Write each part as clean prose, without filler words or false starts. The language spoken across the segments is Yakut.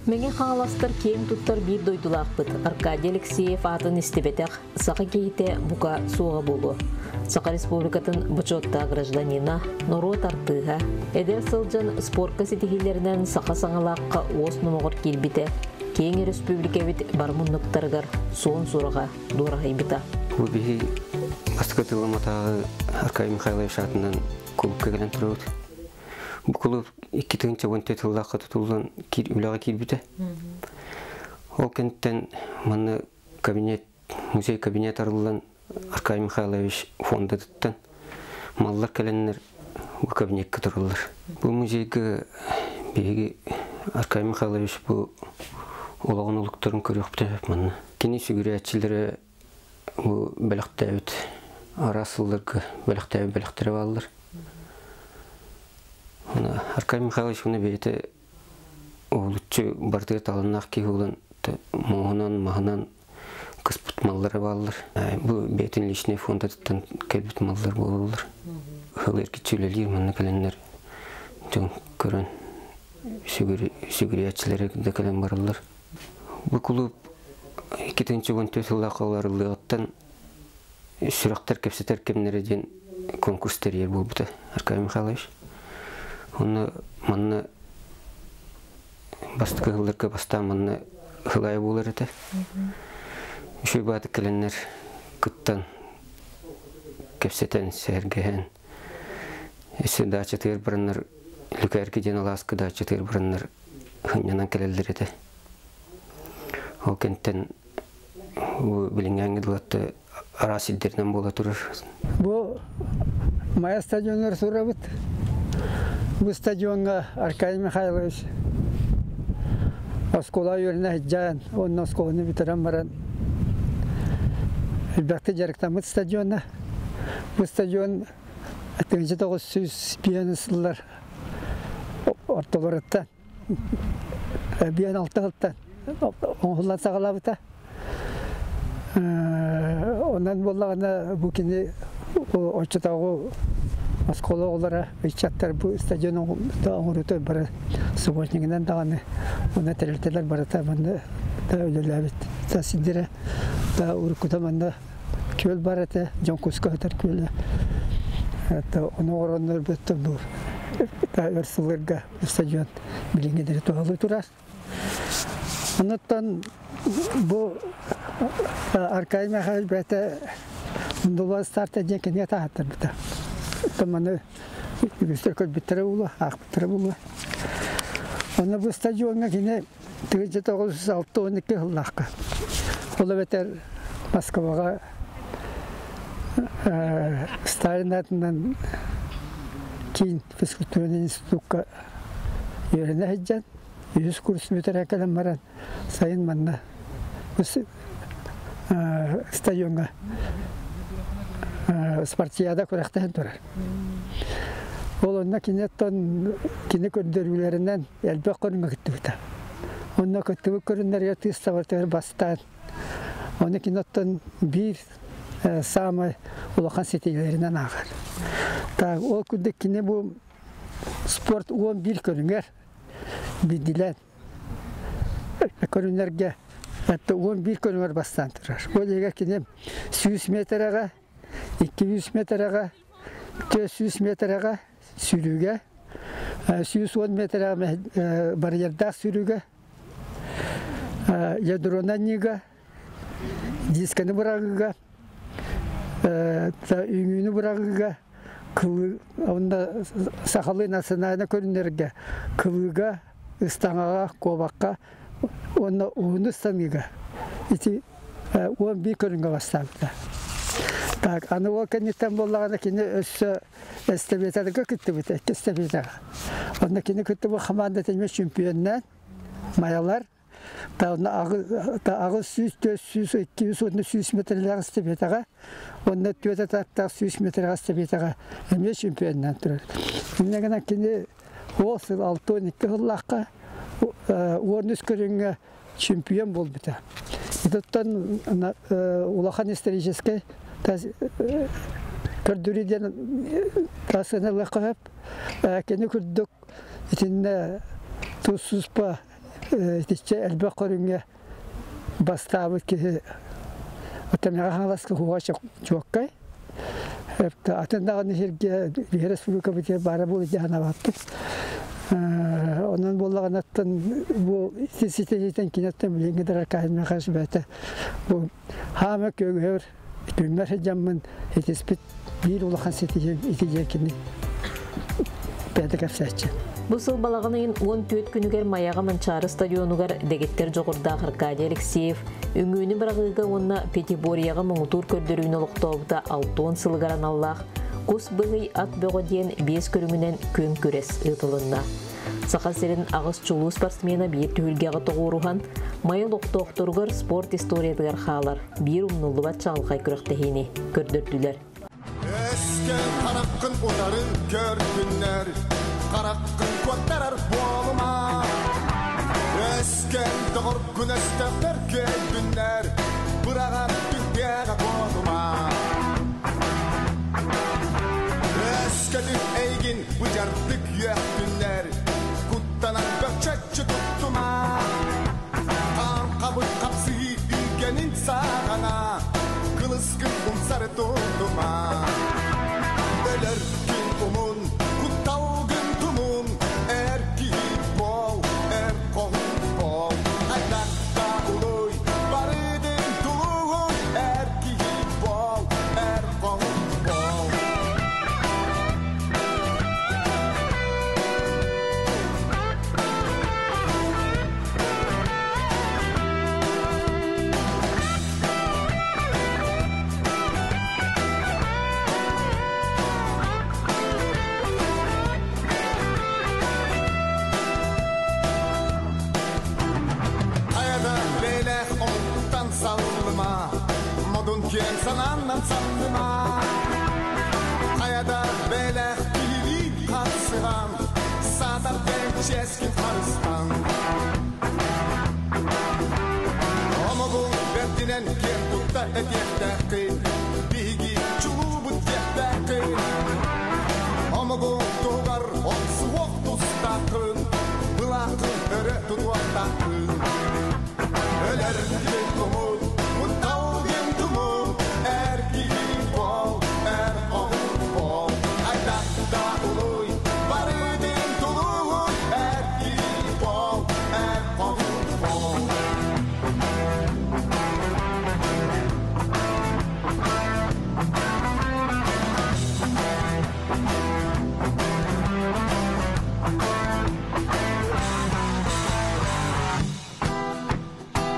Мэҥэ Хаҥаластар киэҥ туттар биир дойдулаахпыт Аркадий Алексеев аатын истибэтэх саха киһитэ бука суоҕа буолуо. Саха Республикатын бочуоттаах гражданина, норуот артыыһа, эдэр сылдьан спорка ситиһиилэринэн саха саҥалаахха уос номоҕор киирбитэ, киэҥ өрөспүүбүлүкэбит бар муннуктарыгар суон сураҕа дуораһыйбыта. Бу биһи бастакы тылым атааҕы Аркадий Михайлович аатынан кулуупка кэлэн турабыт. Бу кулууп 2014 сыллаахха тутуллан үлэҕэ киирбитэ. Ол кэнниттэн манна кабинет, музей кабинет арыллан Аркадий Михайлович фондатыттан маллар кэлэннэр бу кабинекка тураллар. Бу музейга биһиги Аркадий Михайлович бу олоҕун олуктарын көрүөхпүтэ манна. Кини сүгүрээччилэрэ бу бэлэхтээбит араас сылларга бэлэхтээбит бэлэхтэрэ бааллар. Аркадий Михайлович уна бэйэтэ уһулуччу барытыгар таланнаах киһи буолан муоһунан, маһынан кыспыт маллара бааллар. Бу бэйэтин личный фондатыттан кэлбит маллар буолаллар. Ыһыл эргиччи үлэлиир манна кэлэннэр дьон көрөн сүгүрүйээччилэрэ да кэлэн бараллар. Бу кулууп 2014 сыллаахха уларыллыаҕыттан сүрэхтэр кэпсэтэр кэмнэрэ диэн конкурс тэрийэр буолбута Аркадий Михайлович. Онно манна бастакы сылларга бастаан манна сылайа буолар этэ. Үчүгэй баатык кэлэннэр кыттан, кэпсэтэн, сэһэргэһэн, өссө даачатыгар бараннар Лүкээрки диэн алааска даачатыгар бараннар сынньанан кэлэллэр этэ. Ол кэнтэн бу билиҥҥээҥҥи дылатты араас сирдэринэн буола турар. Бу Майа стадионугар турабыт. Бу стадиоҥҥа Аркадий Михайлович оскуола үөрэнэ сылдьан, уонна оскуоланы бүтэрэн баран элбэхтик дьарыктаммыт стадиона. Бу стадион 1905 сыллар ортолоруттан 56 сылтан оҥоһуллан саҕалаабыта. Онон буоллаҕына бу кини оччотооҕу оскуола оҕолоро, ыччаттар бу стадион оҥоруута бары субботнигынан даҕаны уонна тэрилтэлэр барыта манна да үлэлээбит да сирдэрэ да уруккута манна күөл бар этэ, дьон куска сытар күөлэ. Ону оҥороннор бу өр сылларга стадион билиҥҥи диэри туһалыы турар. Онуттан бу Аркадий Михайлович бэйэтэ Мундулба старта диэн кинигэ таһааттарбыта. Оттон маны үгүстэр көрбүттэрэ буолуо, аахпыттара буолуо. Онно бу стадиоҥҥа кини 1962 сыллаахха ол эбэтэр Москваҕа Сталин аатынан киин физкультурнай институкка үөрэнэ сылдьан, үһүс курс бүтэрэ кэлэн баран, сайын манна стадиоҥҥа спартакиада күрэхтэһэн турар. Ол онно киниттэн кини көрдөрүүлэринэн элбэх көрүҥҥэ кыттыбыта. Онно кыттыбыт көрүҥнэргэ тыыс табартыгар бастаан, ону кини оттон биир саамай улахан ситиилэринэн ааҕар. Так, ол курдук кини бу спорт 11 көрүҥэр биирдилээн көрүҥнэргэ 11 көрүҥэр бастаан турар. Ол иһигэр кини 100 метрэҕэ, 200 метрэҕэ, 400 метрэҕэ сүүрүүгэ, 110 метрэҕэ барьердаах сүүрүүгэ, ядроны анньыыга, дисканы быраҕыыга, үҥүүнү быраҕыыга, кылыы уонна сахалыы национальнай көрүҥнэргэ кылыыга, ыстаҥаҕа, куобахха уонна уһуну ыстаныыга ити 11 көрүҥҥэ бастаабыта. Так, аны ол кэнниттэн буоллаҕына кини өссө эстафеталарга кыттыбыта, икки эстафетаҕа. Онно кини кыттыбыт хамаандата эмиэ чемпионнаан Майалар 800, 400, 200 уонна 100 метрлээх эстафетаҕа уонна түөрт атааттаах 100 метрлээх эстафетаҕа эмиэ чемпионнаан турар. Инньэ гынан кини ол сыл 62 сыллаахха 13 көрүҥҥэ чемпион буолбута. Ититтэн улахан историческай көрдөрүү диэн сыаналыахха сөп. Кини курдук итиннэ тус-туспа. Итиччэ элбэх көрүҥҥэ бастаабыт киһи Оттон Хаҥаласка хуга чуоккай. Атын даҕаны сиргэ биһи республикабытыгар баара буолуо дии санаабаппыт. Онон буоллаҕынаттан бу ситиһиитэн киниттэн билиҥҥи да Аркадий Михайлович бэйэтэ бу хаама күөҥүһүр күҥҥэ сылдьаммын итиспит биир улахан ситиһиим ити диэн кини бэйэтэ кэпсээччи. Бу сыл балаҕан ыйын 14 күнүгэр Майаҕа Манчаары стадионугар дэгиттэр дьоҕурдаах Аркадий Алексеев үҥүүнү быраҕыыга уонна Пятиборьеҕа муҥутуур көрдөрүүнү олохтообута 60 сылыгар аналлаах Кус быһый ат бөҕө диэн биэс көрүҥүнэн күөн күрэс ыытылынна. Саха сирин аҕыс чулуу спортсмена биир түһүлгэҕэ тоҕуоруһан, Майа олохтоохторугар спорт историятыгар хаалар биир умнуллубат чаҕылхай күрэхтэһиини көрдөрдүлэр. Өскө хараххын утары көрдүннэр, хараххын куоттарар буолума. Өскө доҕоргун өстөөхтөр көрдүннэр, быраҕар түнтээҕэ буолума. Өскөтүн эйигин быдьардык үөхтүннэр, куттанан бөкчөччү туттума. Хаан хабыр хапсыһыы үгэнин саҕана, кылыскын умсары тутума. Өлөр күн умун, кутталгын тумун, эр киһи буол, эр хоһун буол. Айдахта улуй, барыдын тулуһун, эр киһи буол, эр хоһун буол. Хайада бээлээх омуктан саллыма, модун киэҥ санааннан саллыма. Хайада бээлээх киһилии хапсыһан, саатар чиэскин харыстан. Омогун бэрдинэн киэн тутта этиэхтээххин, биһиги чулуубут диэхтээххин. Омогун туһугар охсуох тустааххын, былааххын өрө тутуохтааххын. Өлөр диэн тумул, куттал диэн тумул, эр киһи буол, эр оҕус буол. Айдах да улуй, бары диэн тулуй, эр киһи буол, эр оҕус буол.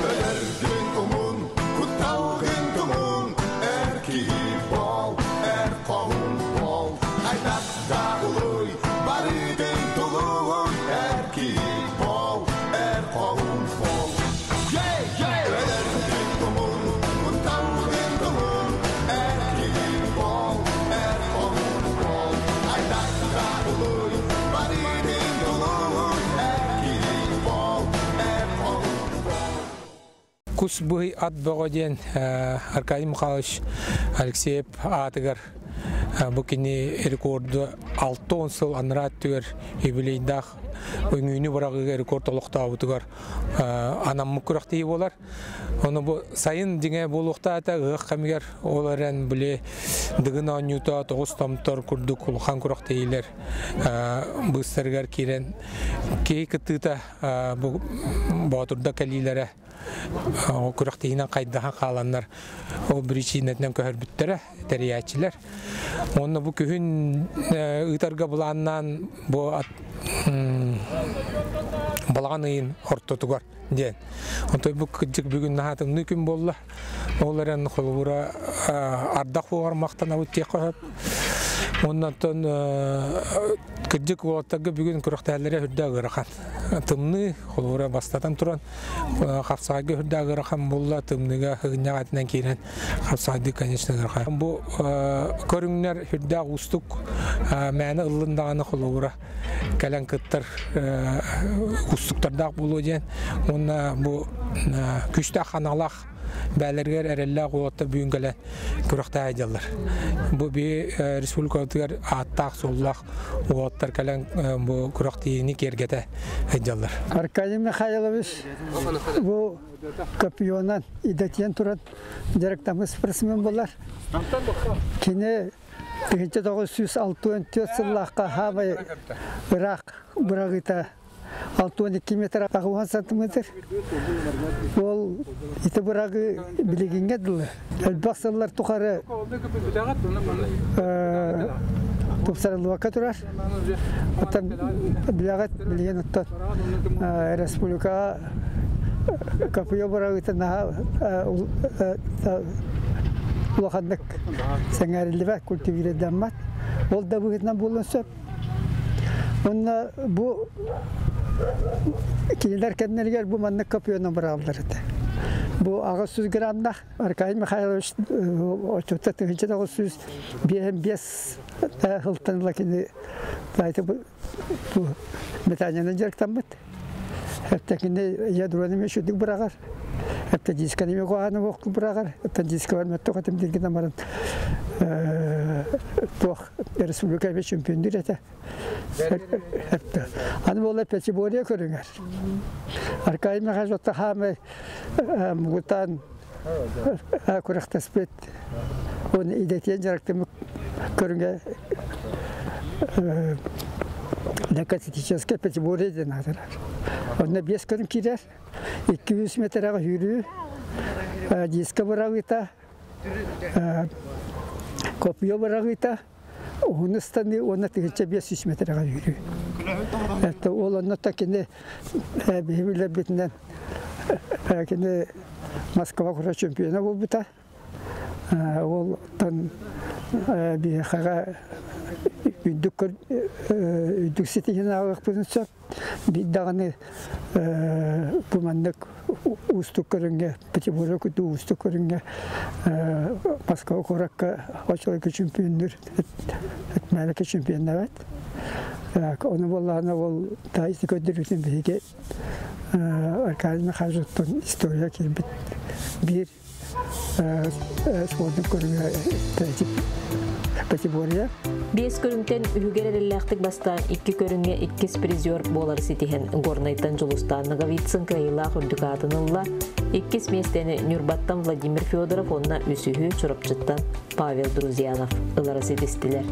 Өлөргүн умун, кутталгын тумун, эр киһи буол, эр хоһун буол. Хайдах да улуй, барытын тулуй, эр киһи буол, эр хоһун буол. Өлөргүн умун, кутталгын тумун, эр киһи буол, эр хоһун буол. Хайдах да улуй, барытын тулуй, эр киһи буол, эр хоһун буол. Кус быһый ат бөҕө диэн Аркадий Михайлович Алексеев аатыгар бу кини рекорду 60 сыл анараа өттүгэр юбилейдаах үҥүүнү быраҕыыга рекорд олохтообутугар анаммыт күрэхтэһии буолар. Ону бу сайын дьиҥэ буолуохтаата ыһыах кэмигэр ол эрэн били Дыгын оонньуута тоҕус томтор курдук улахан күрэхтэһиилэр быыстарыгар киирэн киһи кыттыыта бу боотурда кэлиилэрэ күрэхтэһиинэн хайдаһан хааланнар ол биричиинэтинэн көһөрбүттэрэ тэрийээччилэр. Уонна бу күһүн ыытарга былааннаан бу балаҕан ыйын ортотугар диэн. Онтон бу кырдьык бүгүн наһаа тымныы күн буолла. Ол эрэн холобура ардах буолар махтанабыт диэххэ сөп. Оннан кырдьык уолаттарга бүгүн күрэхтэһэллэрэ үрдээх ыарахан. Тымныы, холобура бастатан туран хапсаҕайга үрдээх ыарахан буолла, тымныыга ыгынньах атынан киирэн хапсаҕайдыы, конечно, ыарахан. Бу көрүҥнэр үрдээх уустук мээнэ ыллын даҕаны холобура кэлэн кыттар уустуктардаах буолуо диэн уонна бу күүстээх ханаалаах Бээлэригэр эрэллээх уолаттар бүгүн кэлэн күрэхтэһэ дьаллар. Бу би республикатыгар ааттаах-суоллаах уолаттар кэлэн бу күрэхтиини киэргэтэ дьаллар. Аркадий Михайлович бу копионан идэтийэн туран дьарыктаммыт спортсмен буолар. Кини 1964 сыллаахха хаамай ыраах бырагыта 62 метр 80 сантиметр. Ол ити бырагы билигиҥҥэ дылы элбэх сыллар тухары тупсарыллыбакка турар. Оттон билэҕит билигин оттон республикаҕа копье бырагыта наһаа улаханнык сэҥээриллибэт, культивирдаммат. Ол да быһыытынан буолуон сөп. Онно бу кинилэр кэмнэригэр бу маннык копьенан быраҕаллар этэ. Бу 800 граммнах Аркадий Михайлович отчуотта 1905 сылтан ыла кини бу метанияны дьарыктаммыт. Эптэ кини ядроны мүшүдүк быраҕар. Эптэ дисканы мегоаны боқку быраҕар. Эптэ диска бар мөттө хатым диргин амарын туох республика бе чемпиондыр этэ. Эптэ. Аны бола пятиборье көрүңөр. Аркадий Михайлович хаамы мугутан күрэхтэспит. Он идэтиэн жарыктымык көрүҥэ лейкоцитическое пятиборье диэн аатырар. Онно биэс көрүҥ киирэр. 200 метрэҕэ сүүрүү, диска быраҕыыта, копье быраҕыыта, уһун ыстаныы уонна 1500 метрэҕэ сүүрүү. Это ол онно та кини биһи билэрбитинэн кини Москва кура чемпиона буолбута. Ол тан биһиэхэҕэ үрдүк үрдүк ситиһин ааҕыахпытын сөп. Биир даҕаны бу маннык уустук көрүҥҥэ, пятиборье курдук уустук көрүҥҥэ Москва куоракка очолорго чемпионнуур этмээлекке чемпионнабат. Ону буоллаҕына ол та ити көрдөрүүтүн биһиги Аркадий Михайловичтан история киирбит биир спордун көрүҥэ пятиборье. Биэс көрүҥтэн үһүгэр эрэллээхтик бастаан икки көрүҥҥэ иккис призер буолар ситиһэн Горнайтан Дьулустаан Ноговицын кыайыылаах үрдүк аатын ылла. Иккис миэстэни Ньурбаттан Владимир Федоров уонна үсүһү Чурапчыттан Павел Друзьянов ылара ситистилэр.